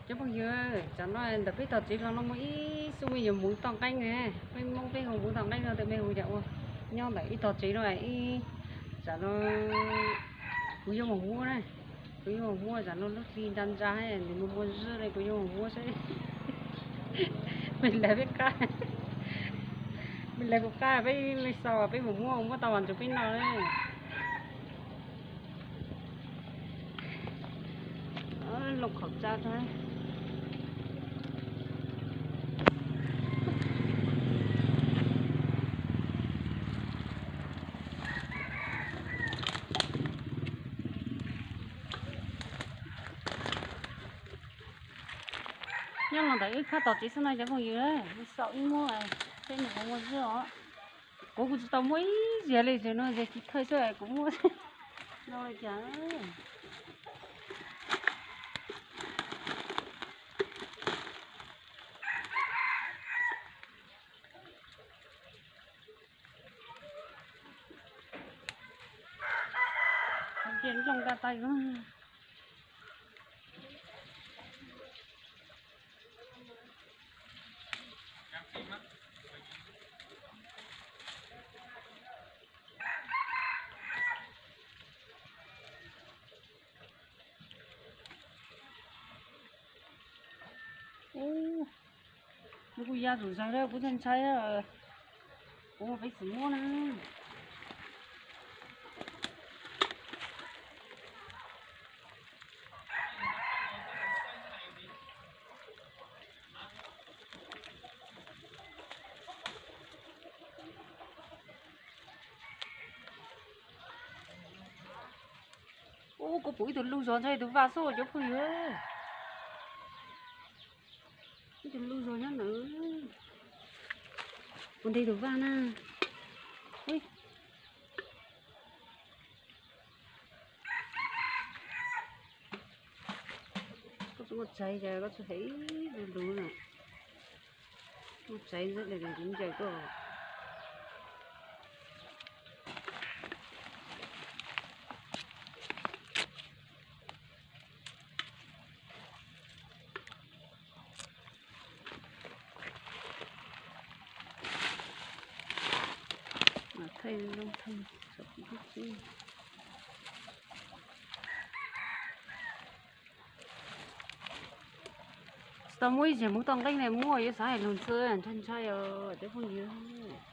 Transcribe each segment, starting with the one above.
Cov phooj ywg, tsam no ntawm peb tog tsev los no muaj ib xub me nyuam hmuv toj nqeeb ne. Peb Hmoob peb hu hmuv toj nqeeb no, ntawm peb hu cas ua, nyob ntawm ib tog tsev no ib, tsam no kuv yuav mus muab na. Kuv yuav mus muab, tsam no lub hli ntsa ntsa, nws muaj muaj zwj ne, kuv yuav mus muab seb. Me lawv peb qab, me lawv kuv qab, peb me xaus peb mus muab, muab tau mas nrug peb noj na. Loo khẩu trang ra. Nyob los ntawm ib khab tom tsev xwb no cov phooj ywg, xaus ib muab, seb nws puas muaj zwj os. Kuv kuv tsis tau muab ib zaug li, zaum no zaum chiv thawj xwb kuv muab no li cas. Nplooj nqa tais. Ub, nws kuj ya zuj zus zog, kuv ntshai ntshai, kuv peb tsis muab na. Ub, kuv pom ib tug lug zog ntawm tus vaj xwb cov phooj ywg. Ib tug lug zog nyob ntawd. Ua ntej tus vaj na. Koj tsis muaj txhais ces koj tsis hem ib lug na. Muaj txhais xwb li kuv ncaws koj. Thaij zoo thaij, txhob pub tib txib. Tsis tau muab ib zaug hmuv toj nqeeb ne, muab yuav xav hais lus ntxhw ntshai ntshai os cov phooj ywg.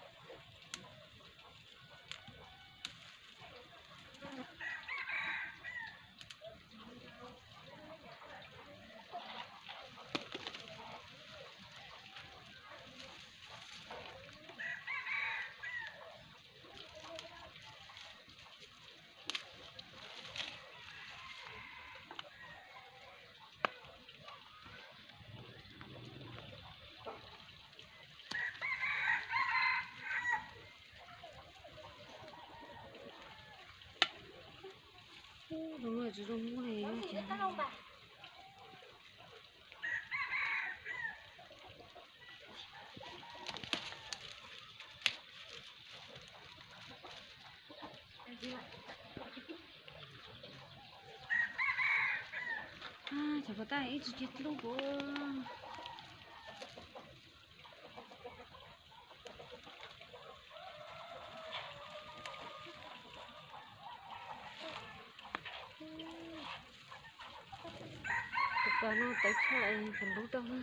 Ub, zoo no tsis zoo muab li. Cov pov tag ib tsis cia dlub kuv. Tus kag no tawv tshaj, tus lub tau na.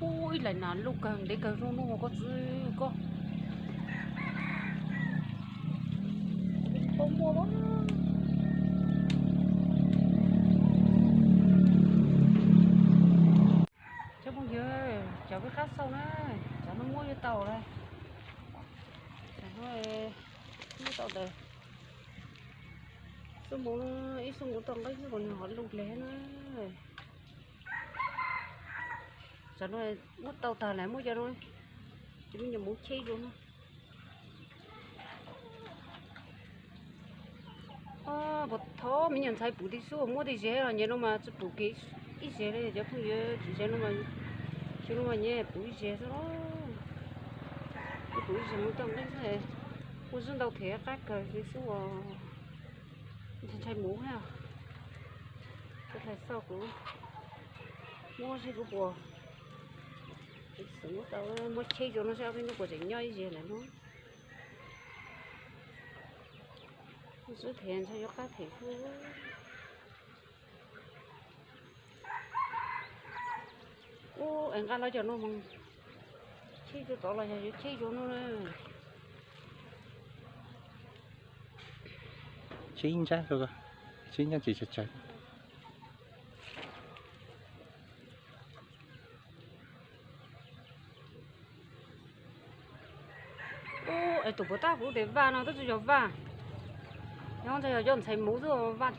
Ub, ib laim nas luj kawg ntev kawg zoo no koj txiv koj. Pom muaj. Xauj na, tsam no muab yuav tau lawm. Tsam no muab tau ntawd. Xub mus, ib xub mus tau nqeeb xwb kuv nws ho lug ple na. Tsam no muab tau tag lawm, muab cov no, cov me nyuam hmoov cheb rau no. Puas thov me nyuam ntxhais pum tib xub, muab tib zes los nyias no mas tsis pum kiag ib zes li cov phooj ywg, tsis zes no mas, xyoo no mas nyias pum ib zes xwb. Pum ib zes mus tau nqeeb xwb, muaj zib ntau thiab qab kawg li xwb os. Ntshai ntshai mus thiab, kuv hlais xauj kuv muab seb kuv puas, xwm muab tau, muab cheb rau no saib ob peb hnub puas tseem nyob ib zes lawm no. Zib them ntshai yuav qab them xwb. Ub, es nqa los cov no mus cheb rau tod los yog yuav cheb rau no na. Cheb ib ntsab rau, cheb ib ntsab tsis tsawg tsawg. Ub, es tus puas tab kuv tes vaj no twb tsis yog vaj, nyob ntshai yog cov ntxhais hmoov xwb, vaj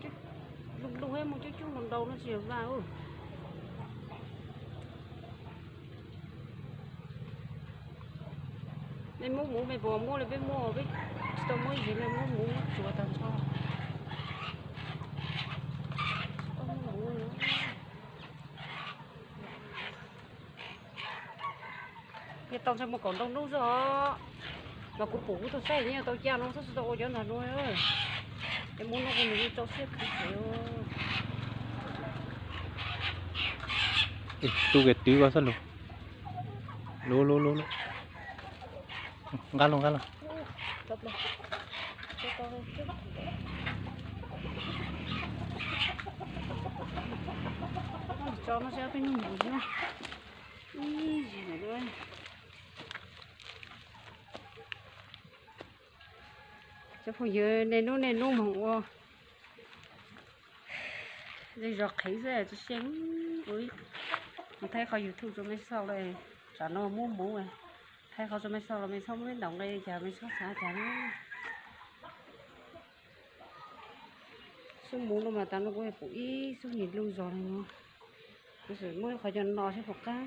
lug lug muaj coob coob ntau ntau no tsis yog vaj. Mej muab hmoov mej puas muab li peb muab, peb tsis tau muab ib zes, mej muab hmoov muab tsuav tag nrho. Tsis tau muab hmoov. Yog tau ntshai muaj kaum ntau hnub xwb os. Los kuv pum kuv tug saib yeej tau caj no xwb, tsis tau ua cov ntag no. Es muab no kuv nws yeej rau siab kawg. Tu kev twv ko xwb lug. Lug lug lug lug. Nqa lug nqa lug. Tso no saib peb nug mus ib. Cov phooj ywg, niaj hnub niaj hnub moog ua zej zos qhev xwb tsis xyeej. Ua ib, thaij qhov YouTube rau mej saib lawm, tsam no muab hmoov, thaij qhov rau mej saib los mej txhob muab peb ntaus nqe cas, mej txhob xav cas na. Xub mus no mas tas no kuv pum ib xub nim lug zog li no. Kuv xum muab qhov cov no seb puas qab.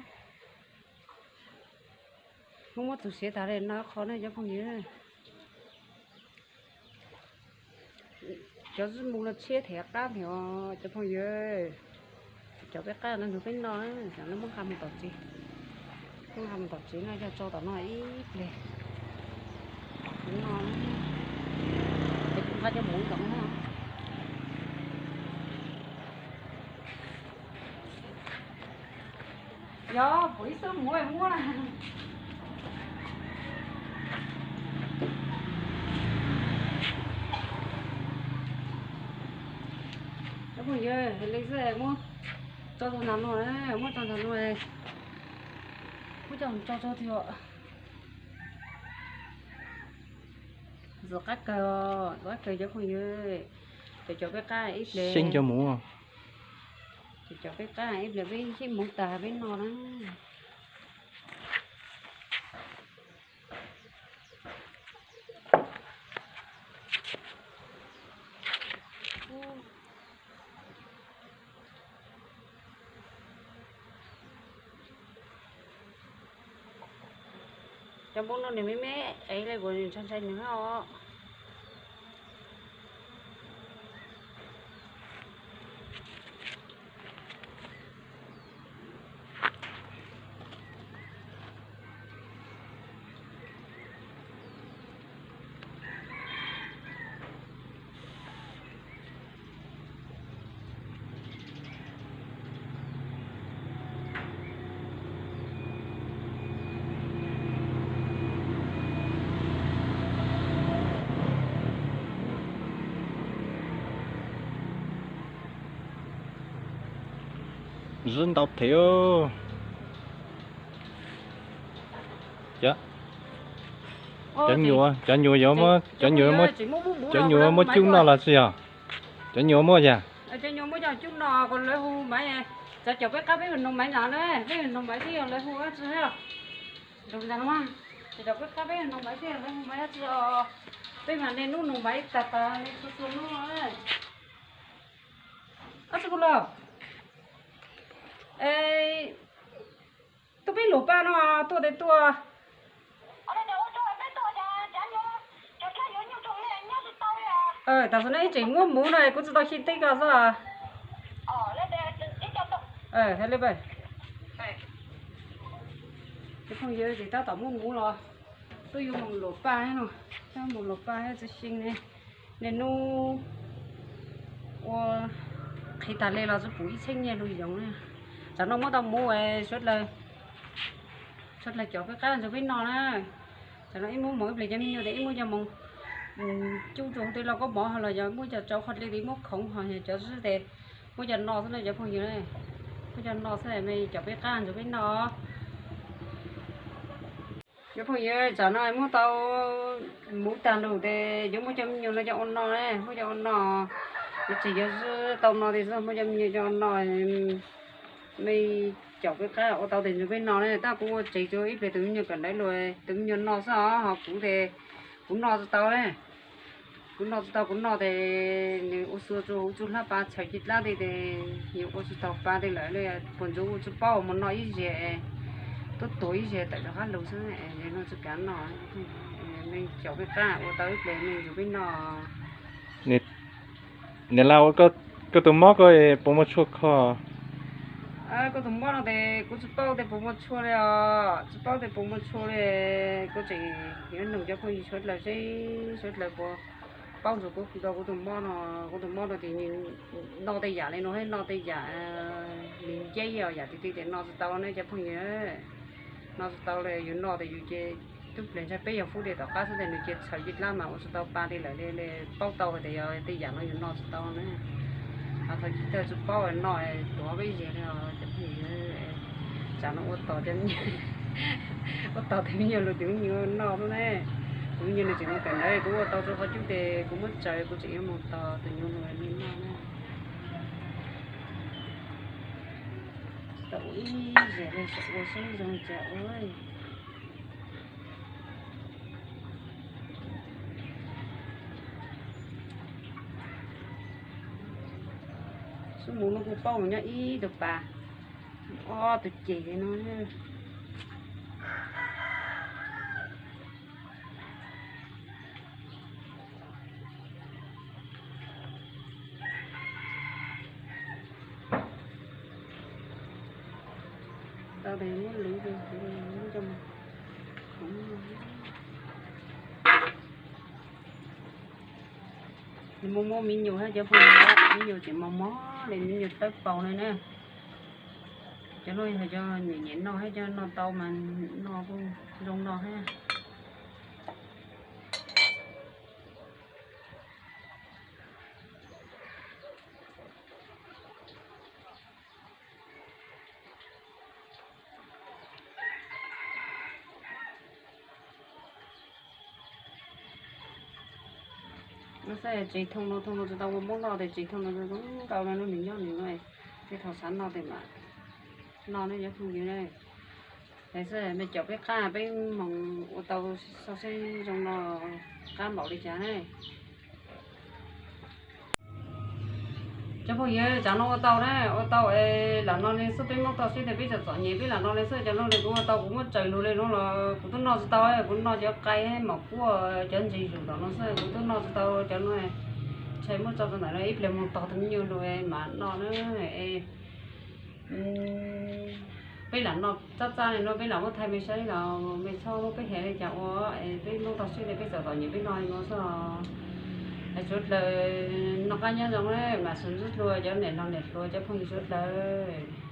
Muab muab txug siav tas li no qhov ne cov phooj ywg. Cov zib mus no tshiab thiab qab thiab cov phooj ywg. Cov peb qab no ntug peb noj, cov no muab nqa mus tom tsev. Muab nqa mus tom tsev no yog tso tom no ib pliag. Kuv no, es kuv nqa cov hmoov tom no. Yog pum ib xub muab muab na. Cov phooj ywg, li xwb muab tso tau ntag no, muab tso ntag no, muab coj tso tso tiag. Ntxim qab kawg, ntxim qab kawg cov phooj ywg. Cov cov peb qab ib pliag, xyeej cov hmoov, cov cov peb qab ib pliag peb xyeej hmoov tas peb noj na. Cov hmoov no nws me me es li kuv ntshai ntshai nws os. Zib ntau thiab. Cov nyuam, cov nyuam yuav, cov nyuam, cov nyuam muab cub noj los tsis yog? Cov nyuam muab yag. Ces nyuam muab cov cub no kuv lawv hu Maiv, cov caum peb qab peb hu Maiv ntag na, peb hu Maiv thiab yog lawv hu dab tsi os. Nrug ntag no, ces caum peb qab peb hu Maiv thiab yog lawv hu Maiv dab tsi os. Peb mas niaj hnub nug Maiv tag tag li txhua txhua hnub. Ab tsi kuv los, tuaj peb luam paj no tuaj tes tuaj. Tam sim no ib tseem muab muv no kuv tsis tau xyuas teb koj xwb. Cov phooj ywg ces tab tom muab muv los, twb yuav mus luam paj no, mus luam paj tsis xyeej ne. Niaj hnub ua qhib tag le los tsis pum ib txheeb nyiaj lug yoov na. Tam no muab tau muv, sawv dlawg caum peb qab nrug peb noj na. Tam no ib muab moog ib pliag cov me nyuam tes ib muab cov moog cub rua tej lauj kaub mov ho los yog muab cov tsau qhov dlej tes muab khoov ho yog cov xwb tes muab cov no xwb na cov phooj ywg. Muab cov no xwb, me caum peb qab nrug peb noj. Cov phooj ywg, tam no muab tau muv tag lug tes yuav muab cov me nyuam no coj ua no, muab coj ua no. Yuav tseem yuav tau no tes muab cov me nyuam coj ua no. Me caum peb qab ua tau tes nrug peb noj na. Tab kuv ua tsev rua ib pliag tus me nyuam kawm ntawv lug, tus me nyuam noj xwb os, ho kuv tes kuv noj tsis tau. Kuv noj tsis tau, kuv noj tes nws ua xua rua huv tsuj hlab pa txhaws ci dlab tej tes yuav ua tsis tau pa tej lawm, puas ntsuav ua tsis paub mus noj ib zaug, tuab tuag ib zaug tawm rov qab lug xwb, noj tsis kav noj. Me caum peb qab ua tau ib pliag me nrug peb noj. Niam laj, koj tus mob koj puas muaj tshuaj kho? Koj tus mob no tes kuv tsis paub tes puas muaj tshuaj li os, tsis paub tes puas muaj tshuaj li. Kuv tseem yuav nug cov phooj ywg sawv dlawg seb sawv dlawg puas paub ntsuas kuv rau kuv tus mob no. Kuv tus mob no tes noj tej yam li no, noj tej yam li nceb os, yam li tej tes noj tsis tau ne cov phooj ywg. Noj tsis tau li, yus noj tes yus ces tub pliag ntshai peb yog fub li tom qab xwb tes nws cia txhaws ci dlab mas ua tsis tau pa li lawm li. Paub tau hais tias yog tej yam no yus noj tsis tau na. Ho thaum chiv tawg tsis paub noj tuav peb zig li os cov phooj ywg. Tsam no ua tos cov me nyuam, ua tos tus me nyuam lug tus me nyuam noj xwb ne. Tus me nyuam nws tseem mus kawm ntawv, kuv ua tau rau qhov cub tes kuv muab tsaws, kuv tseem yuav mus tos tus nyuam lug li noj na. Tau ib zag li ua seb zoo cas ua. Xub mus no kuj paub mus nyob ib tug pas, ob tug ceg li no. Tau tes muab luv, nws muaj muaj me nyuam hab cov phooj ywg, me nyuam tseem mos mos li, me nyuam tawb paug li na. Cov no yog cov nyiam nyiam noj hab, cov noj tau mas noj kuj zoo noj hab. No xwb, tsev thooj no thooj no tsis tau ua Hmoob noj tes tsev thooj no zoo nkauj no, lub nws nyob nws no, tej thaum xav noj tes mam noj ne cov phooj ywg ne. Es xwb, me caum peb qab peb moog ua tau xauj seb zoo no qab npaum li cas ne. Cov phooj ywg, tsam no ua tau na, ua tau es lam no li xwb, peb Hmoob toj siab tes peb txom txom nyem peb lam no li xwb. Cov no kuv ua tau kuv muab tsaws lug li no los kuv twb noj tsis tau, kuv noj cov qai mom kuaj cov ntsis zus tom no xwb, kuv twb noj tsis tau cov no. Ntshai muab tso rau ntawm no ib pliag moog tog tus me nyuam lug mam noj na. Peb lam no txaj txaj li no, peb lam muab thaij mej saib los mej txhob muab peb has li cas ua, es peb Hmoob toj siab tes peb txom txom nyem peb noj li no xwb. Es suav dlawg noj qab nyob zoo na, mam sawv ntxov hlua cov niam laug niam hluas cov phooj ywg suav dlawg.